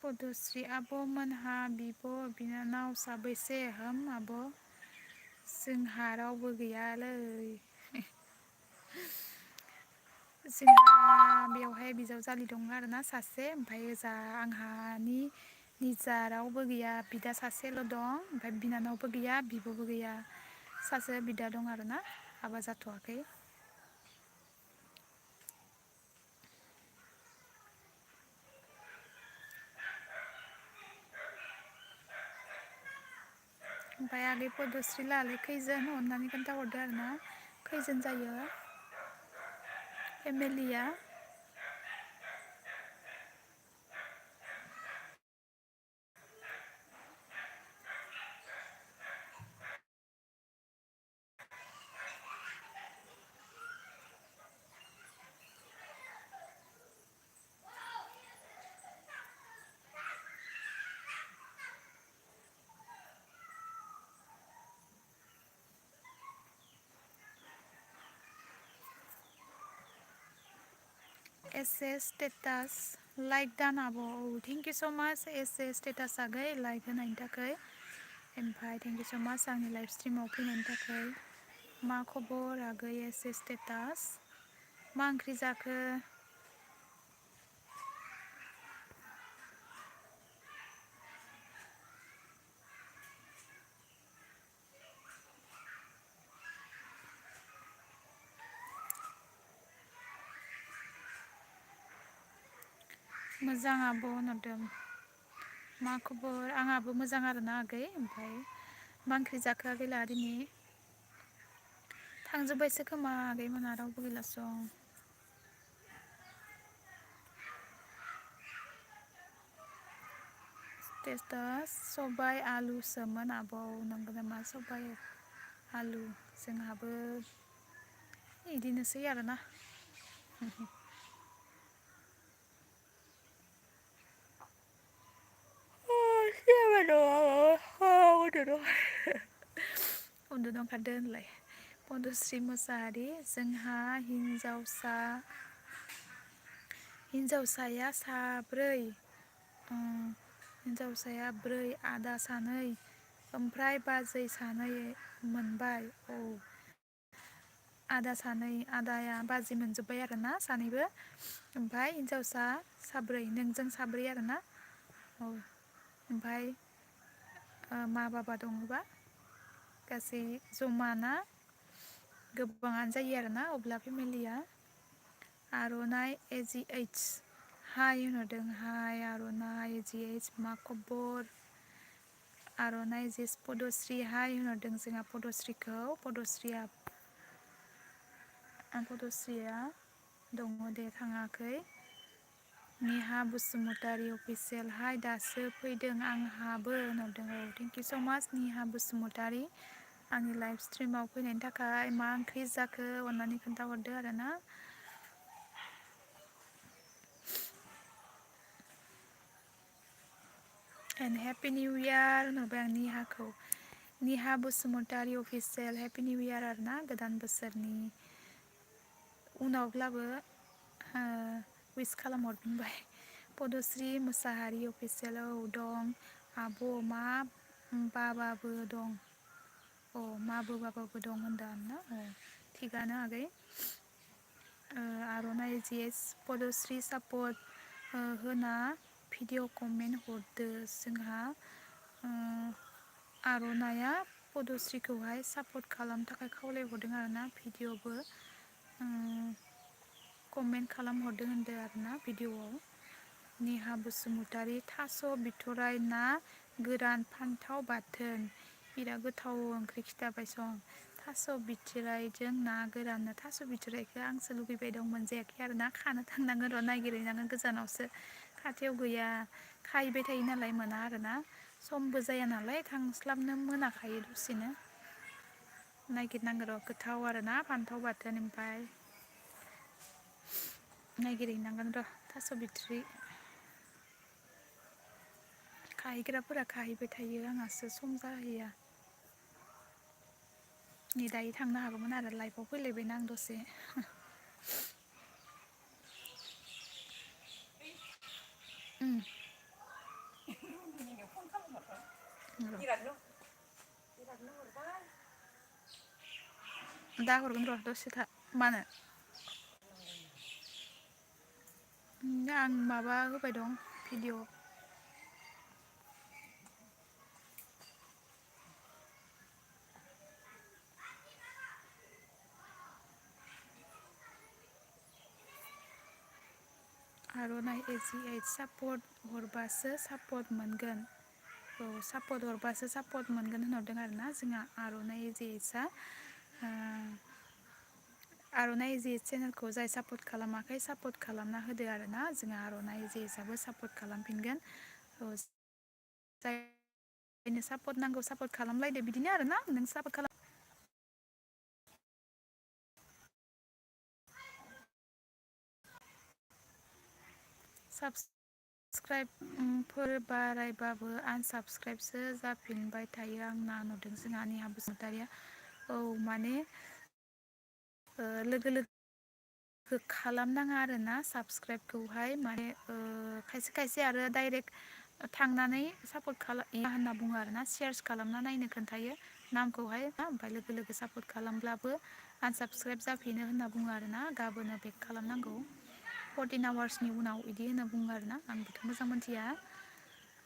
पदस्रि आब' मोनहा बिब' बिनानाव साबैसे हम आब' जोंहा रावबो गैयालै जोंहा बेवहाय बिजावजालि दं आरोना सासे ओमफ्राय ओजा आंहानि निजा रावबो गैया बिदा सासेल' दं ओमफ्राय बिनानावबो गैया बिब'बो गैया सासे बिदा दं आरोना हाबा जाथ'वाखै ओमफ्राय आगै पदस्रि लाहालाय खैजोन अननानै खोन्थाहरदो आरोना खैजोन जायो फेमिलिया एसे स्टेटास लाइक दानाब' थेंक इउ स' माच एसे स्टेटास आगै लाइक होनायनि थाखाय ओमफ्राय थेंक इउ स' माच आंनि लाइभ स्ट्रिमाव फैनायनि थाखाय मा खबर आगै एसे स्टेटास मा ओंख्रि जाखो मोजां आब' होनहरदों मा खबर आंहाबो मोजां आरोना आगै ओमफ्राय मा ओंख्रि जाखो आगैला दिनै थांजोब्बायसो खोमा आगैमोना रावबो गैलासो स्टेटास सबाइ आलुसोमोन आब' नंगौ नामा सबाइ आलु जोंहाबो बिदिनोसै आरोना उन्दुनो ओंखारदों होनलाय पदस्रि मोसाहारि जोंहा हिन्जावसाया साब्रै हिन्जावसाया 4 आदा सानै ओमफ्राय बाजै सानै मोनबाय औ आदा सानै आदाया बाजै मोनजोब्बाय आरोना सानैबो ओमफ्राय हिन्जावसा साब्रै नोंजों साब्रै आरोना औ ओमफ्राय मा बाबा दङबा गासै जमा ना गोबाङानो जायो आरोना अब्ला फेमिलिया आर'नाइ AGH हाय होनहरदों हाय आर'नाइ AGH मा खबर आर'नाइ जेस पदस्रि हाय होनहरदों जोंहा पदस्रिया दङ दे थाङाखै नेहा बसुमतारी अफिसियेल हाय दासो फैदों आंहाबो होनहरदों औ थेंक इउ स' माच नेहा बसुमतारी आंनि लाइभ स्ट्रिमाव फैनायनि थाखाय मा ओंख्रि जाखो अननानै खोन्थाहरदो आरोना एन्ड हेपि निउ इयार होनहरबाय आं निहा Basumatary official happy new year आरोना गोदान बोसोरनि उनावब्लाबो उइस खालामहरफिनबाय पदस्रि मोसाहारि अफिसियेलाव दं आब' मा बाबाबो दं बाबाबो दं होनदों आरोना थिगानो आगै आर'नाइ जेस पदस्रि सापर्ट होना भिडिअ कमेन्ट हरदो जोंहा आर'नाइया पदस्रिखौहाय सापर्ट खालामनो थाखाय खावलायहरदों आरोना भिडिअबो कमेन्ट खालामहरदों होनदों आरोना भिडिअआव नेहा बसुमतारी थास' बिथराइ ना गोरान फान्थाव बाथोन बिराद गोथाव ओंख्रि खिथाबाय सं थास' बिथराइजों ना गोराननो थास' बिथराइखौ आंसो लुगैबाय दं मोनजायाखै आरोना खानो थांनांगोन र' नागिरहैनांगोन गोजानावसो खाथियाव गैया खाहैबाय थायो नालाय मोना आरोना समबो जाया नालाय थांस्लाबनो मोनाखायो दसेनो नागिरनांगोन र' गोथाव आरोना फान्थाव बाथोन ओमफ्राय नागिरहैनांगोन र' थास' बिथ्रि खाहैग्राफोरा खाहैबाय थायो आंहासो सम जाहैया नै दायो थांनो हागौमोन आरो लाइफआव फैलायबायना आं दसे दा हरगोन र' दसे मानो आं माबा होबाय दं भिडिअ आर'नाइ AGH सापर्ट हरबासो सापर्ट मोनगोन औ सापर्ट हरबासो सापर्ट मोनगोन होनहरदों आरोना जोंहा आर'नाइ AGHआ आर'नाइ AGH चेनेलखौ जाय सापर्ट खालामाखै सापर्ट खालामना होदो आरोना जोंहा आर'नाइ AGHआबो सापर्ट खालामफिनगोन जायनो सापर्ट नांगौ सापर्ट खालामलायदो बिदिनो आरोना नों सापर्ट खालाम साबसक्राइबफोर बारायबाबो आनसाबसक्राइबसो जाफिनबाय थायो आंना नुदों जोंहा नेहा बसुमतारिया औ माने लोगो खालामनाङा आरोना साबसक्राइबखौहाय माने खायसे खायसे आरो डाइरेक्ट थांनानै सापर्ट खालाम होनना बुङो आरोना सेयार्स खालामना नायनो खोन्थायो नामखौहाय ओमफ्राय लोगो लोगो सापर्ट खालामब्लाबो आनसाबसक्राइब जाफिनो होनना बुङो आरोना गाबोनो बेक खालामनांगौ 14 आवार्सनि उनाव बिदि होनना बुङो आरोना आं बेखौ मोजां मोनथिया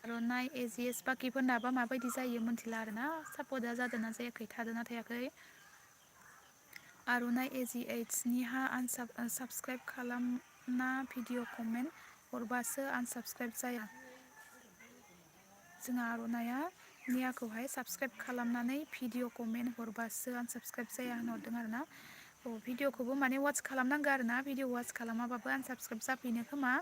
आर'नाइ एजिएस बाकिफोरनाबा माबायदि जायो मोनथिला आरोना सापर्टआ जादोंना जायाखै थादोंना थायाखै आर'नाइ एजि एइड्सनिहा साबसक्राइब खालामना भिडिअ कमेन्ट हरबासो आनसाबसक्राइब जाया जोंहा आर'नाइया नियाखौहाय साबसक्राइब खालामनानै भिडिअ कमेन्ट हरबासो आनसाबसक्राइब जाया होनहरदों आरोना भिडिअखौबो माने वाट्च खालामनांगौ आरोना भिडिअ वाट्च खालामाबाबो आनसाबसक्राइब जाफिनो खोमा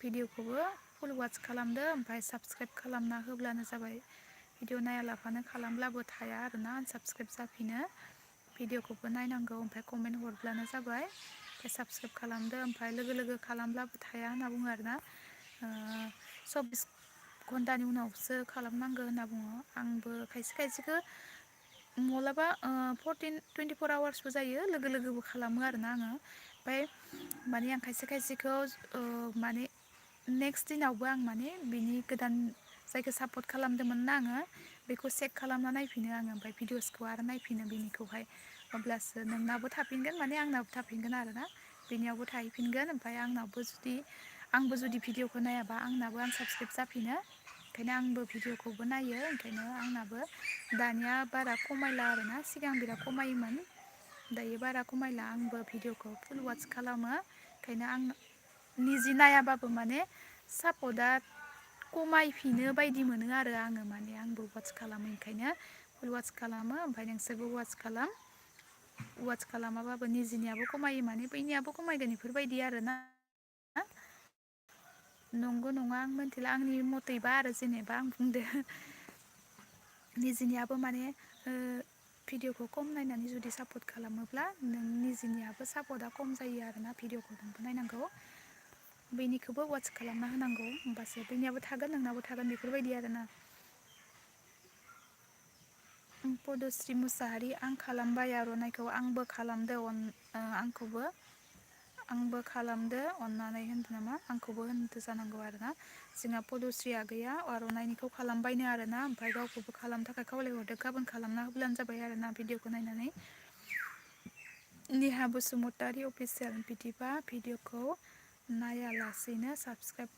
भिडिअखौबो फुल वाट्च खालामदो ओमफ्राय साबसक्राइब खालामना होब्लानो जाबाय भिडिअ नायालाबानो खालामब्लाबो थाया आरोना आनसाबसक्राइब जाफिनो भिडिअखौबो नायनांगौ ओमफ्राय कमेन्ट हरब्लानो जाबाय ओमफ्राय साबसक्राइब खालामदो ओमफ्राय लोगो लोगो खालामब्लाबो थाया होनना बुङो आरोना 24 घन्टानि उनावसो खालामनांगौ होनना बुङो आंबो खायसे खायसेखौ माब्लाबा 24 आवार्सबो जायो लोगो लोगोबो खालामो आरोना आङो ओमफ्राय माने आं खायसे खायसेखौ माने नेक्स्ट दिनावबो आं माने बिनि गोदान जायखौ सापर्ट खालामदोंमोन ना आङो बेखौ चेक खालामना नायफिनो आङो ओमफ्राय भिडिअसखौ आरो नायफिनो बेनिखौहाय अब्लासो नोंनाबो थाफिनगोन माने आंनाबो थाफिनगोन आरोना बेनियावबो थाहैफिनगोन ओमफ्राय आंबो जुदि भिडिअखौ नायाबा आंनाबो आनसाबसक्राइब जाफिनो ओंखायनो आंबो भिडिअखौबो नायो ओंखायनो आंनाबो दानिया बारा खमायला आरोना सिगां बिराद खमायोमोन दायो बारा खमायला आंबो भिडिअखौ फुल वाट्च खालामो ओंखायनो आं निजि नायाबाबो माने सापर्टआ खमायफिनो बायदि मोनो आरो आङो माने आंबो वाट्च खालामो ओंखायनो फुल वाट्च खालामो ओमफ्राय नोंसोरबो वाट्च खालामाबाबो निजिनियाबो खमायो माने बैनियाबो खमायगोन बेफोरबायदि आरोना नंगौ नङा आं मिथिला आंनि मथैबा आरो जेनेबा आं बुंदो निजिनियाबो माने भिडिअखौ खम नायनानै जुदि सापर्ट खालामोब्ला नों निजिनियाबो सापर्टआ खम जायो आरोना भिडिअखौ नोंबो नायनांगौ बैनिखौबो वाट्च खालामना होनांगौ होमबासो बैनियाबो थागोन नोंनाबो थागोन बेफोरबायदि आरोना पदस्रि मुसाहारि आं खालामबाय आर'नाइखौ आंबो खालामदो अननानै होनदो नामा आंखौबो होनदो जानांगौ आरोना जोंहा पदस्रि आगैया आर'नाइनिखौ खालामबायनो आरोना ओमफ्राय गावखौबो खालामनो थाखाय खावलायहरदो गाबोन खालामना होब्लानो जाबाय आरोना भिडिअखौ नायनानै निहा बसुमतारी अफिसियेल बिदिबा भिडिअखौ नायालासेनो साबसक्राइब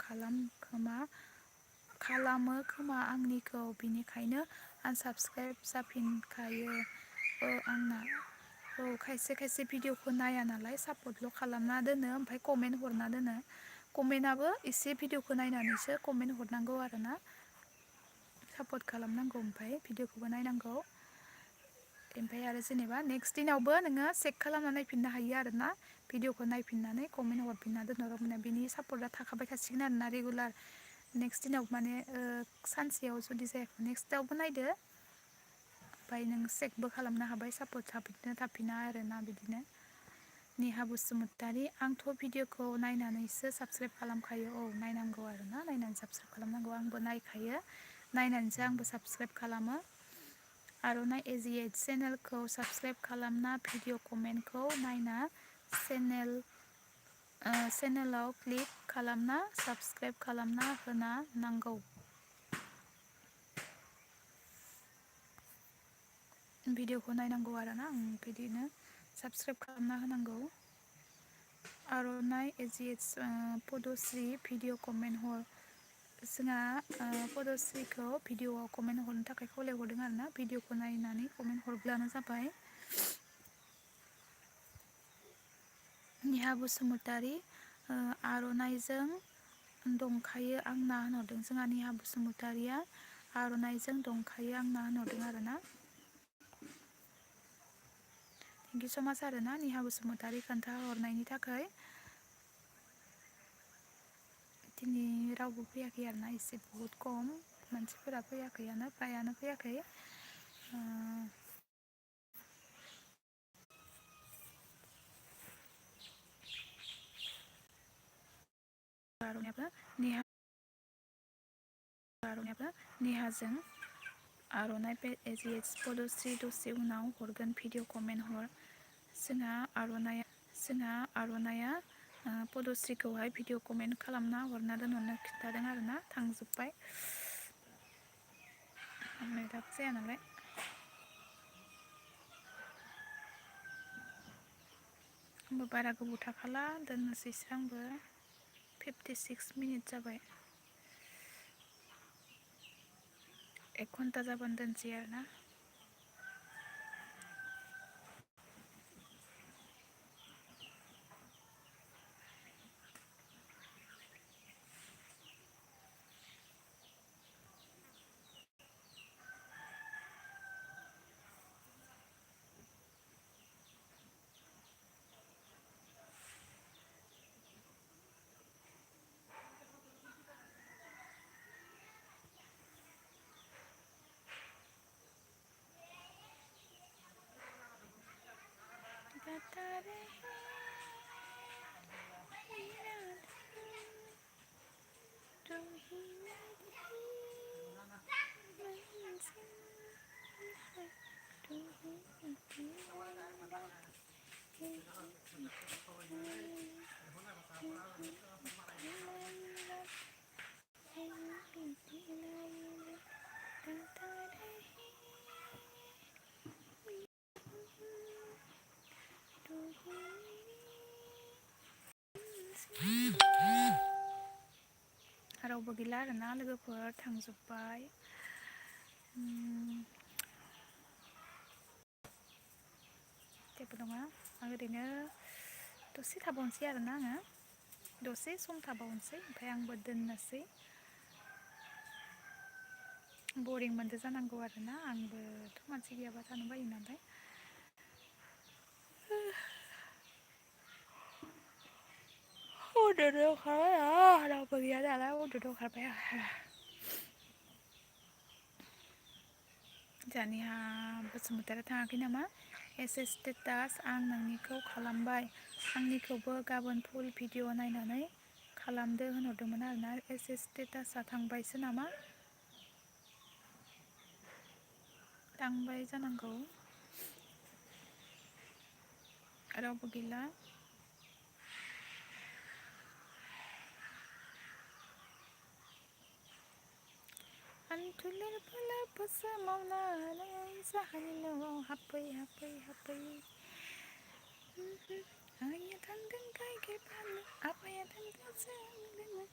खालामो खोमा आंनिखौ बिनिखायनो आनसाबसक्राइब जाफिनखायो आंना खायसे खायसे भिडिअखौ नाया नालाय सापर्टल' खालामना दोनो ओमफ्राय कमेन्ट हरना दोनो कमेन्टआबो एसे भिडिअखौ नायनानैसो कमेन्ट हरनांगौ आरोना सापर्ट खालामनांगौ ओमफ्राय भिडिअखौबो नायनांगौ ओमफ्राय आरो जेनेबा नेक्स्ट दिनावबो नोङो चेक खालामना नायफिननो हायो आरोना भिडिअखौ नायफिननानै कमेन्ट हरफिनना दोनहर माने बिनि सापर्टआ थाखाबाय थासिगोन आरोना रेगुलार नेक्स्ट दिनाव माने सानसेयाव जुदि जायाखै नेक्स्टआवबो नायदो ओमफ्राय नों चेकबो खालामनो हाबाय सापर्ट थाफिना आरोना बिदिनो निहा बसुमतारी आंथ' भिडिअखौ नायनानैसो साबसक्राइब खालामखायो नायनांगौ आरोना नायनानै साबसक्राइब खालामनांगौ आंबो नायखायो नायनानैसो आंबो साबसक्राइब खालामो आर'नाइ एजिएट चेनेलखौ साबसक्राइब खालामना भिडिअ कमेन्टखौ नायना चेनेलाव क्लिक खालामना साबसक्राइब खालामना होना नांगौ भिडिअखौ नायनांगौ आरोना बिदिनो साबसक्राइब खालामना होनांगौ आर'नाइ एजिएट्स पदस्रि भिडिअ कमेन्ट हर जोंहा पदस्रिखौ भिडिअआव कमेन्ट हरनो थाखाय खावलायहरदों आरोना भिडिअखौ नायनानै कमेन्ट हरब्लानो जाबाय निहा बसुमतारी आर'नाइजों दंखायो आंना होनहरदों जोंहा निहा बसुमतारिया आर'नाइजों दंखायो आंना होनहरदों आरोना थेंकिउ स' माच आरोना निहा बसुमतारी खोन्थाहरनायनि थाखाय दिनै रावबो फैयाखै आरोना एसे बहुद खम मानसिफोरा फैयाखैयानो फ्रायानो फैयाखै निहाजों आर'नाइ एजिएट्स पदस्रि दसे उनाव हरगोन भिडिअ कमेन्ट हर जोंहा जोंहा आर'नाइया पदस्रिखौहाय भिडिअ कमेन्ट खालामना हरना दोनहरनो खिन्थादों आरोना थांजोब्बाय नेटआबो जाया नालाय आंबो बारा गोबाव थाखाला दोननोसैसो आंबो 56 मिनिट जाबाय 1 घन्टा जाबानो दोनसै आरोना रावबो गैला आरोना लोगोफोर थांजोब्बाय जेबो नङा आं ओरैनो दसे थाबावनोसै आरोना आङो दसे सम थाबावनोसै ओमफ्राय आंबो दोननोसै बरिं मोनदो जानांगौ आरोना आंबोथ' मानसि गैयाबा थानो बायो नालाय उन्दुनो ओंखारबाय रावबो गैया नालाय उन्दुनो ओंखारबाय आं जानिहा बसुमतारी थाङाखै नामा एस स्टेटास आं नोंनिखौ खालामबाय आंनिखौबो गाबोन फुल भिडिअ नायनानै खालामदो होनहरदोंमोन आरोना एस स्टेटासआ थांबायसो नामा थांबाय जानांगौ रावबो गैला आनथुलेर बोला बोसोमावनानै जाहानि न'आव हाबफै हाबफै हाबफै आइया थांदों गाइखेर फाननो आफाया थांदों जौ लोंनो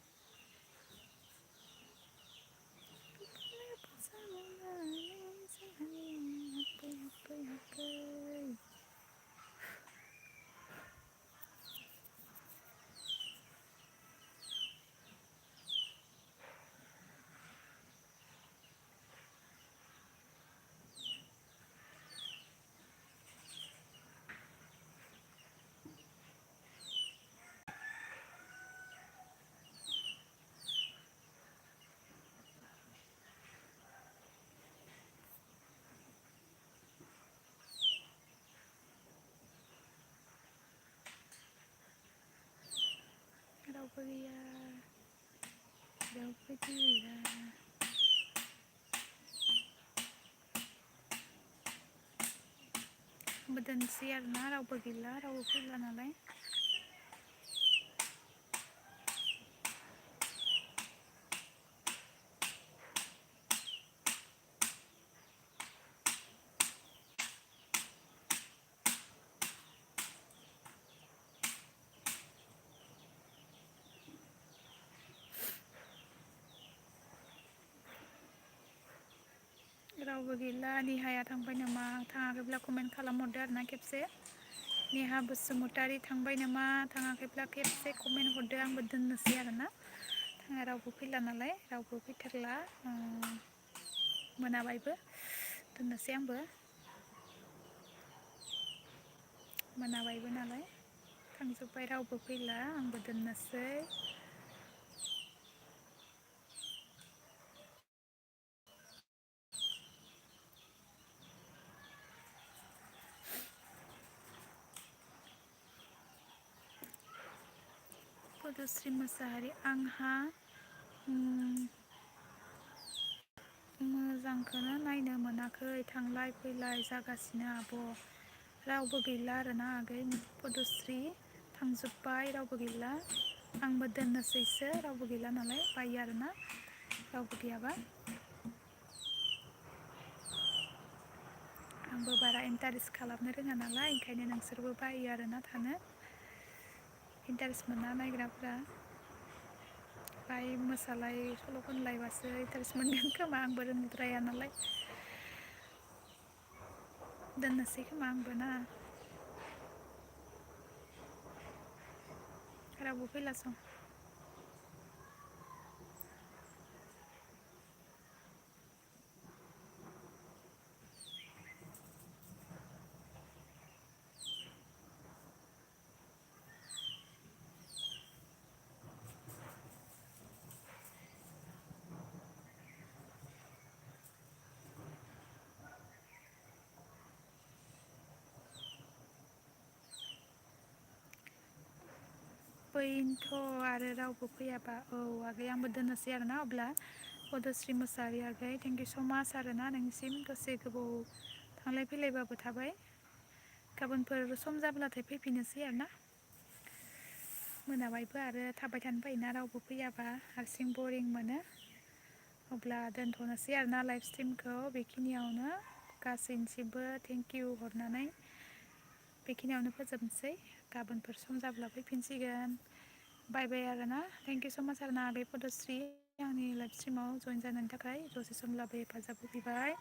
बोसोमावनानै जाहानि न'आव हाबफै हाबफै हाबफै रावबो गैया रावबो गैला आंबो दोनसै आरोना रावबो गैला रावबो फैला नालाय रावबो गैला नेहाया थांबाय नामा थाङाखैब्ला कमेन्ट खालामहरदो आरोना खेबसे नेहा बसुमतारी थांबाय नामा थाङाखैब्ला खेबसे कमेन्ट हरदो आंबो दोननोसै आरोना थाङा रावबो फैला नालाय रावबो फैथारला मोनाबायबो दोननोसै आंबो मोनाबायबो नालाय थांजोब्बाय रावबो फैला आंबो दोननोसै पदस्रि मोसाहारि आंहा मोजांखौनो नायनो मोनाखै थांलाय फैलाय जागासिनो आब' रावबो गैला आरोना आगै पदस्रि थांजोब्बाय रावबो गैला आंबो दोननोसैसो रावबो गैला नालाय बायो आरोना रावबो गैयाबा आंबो बारा इन्टारेस्ट खालामनो रोङा नालाय ओंखायनो नोंसोरबो बायो आरोना थानो इन्टारेस्ट मोना नायग्राफ्रा बाय मोसालाय सल' खनलायबासो इन्टारेस्ट मोनगोन खोमा आंबो रोंद्राया नालाय दोननोसै खोमा आंबो ना रावबो फैलासं फैनोथ' आरो रावबो फैयाबा औ आगै आंबो दोननोसै आरोना अब्ला पदस्रि मोसाहारि आगै थेंक इउ स' माच आरोना नोंसिम दसे गोबाव थांलाय फैलायबाबो थाबाय गाबोनफोर सम जाब्लाथाय फैफिननोसै आरोना मोनाबायबो आरो थाबाय थानो बायोना रावबो फैयाबा हारसिं बरिं मोनो अब्ला दोनथ'नोसै आरोना लाइभ स्ट्रिमखौ बेखिनियावनो गासैनिसिमबो थेंक इउ हरनानै बेखिनियावनो फोजोबनोसै गाबोनफोर सम जाब्ला फैफिनसिगोन बाय बाय आरोना थेंक इउ स' माच आरोना आगै पदस्रि आंनि लाइभ स्ट्रिमाव जइन जानायनि थाखाय दसे समब्लाबो हेफाजाब होफैबाय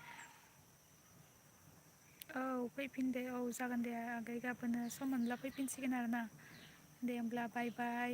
औ फैफिन दे औ जागोन दे आगै गाबोन सम मोनब्ला फैफिनसिगोन आरोना दे होमब्ला बाय बाय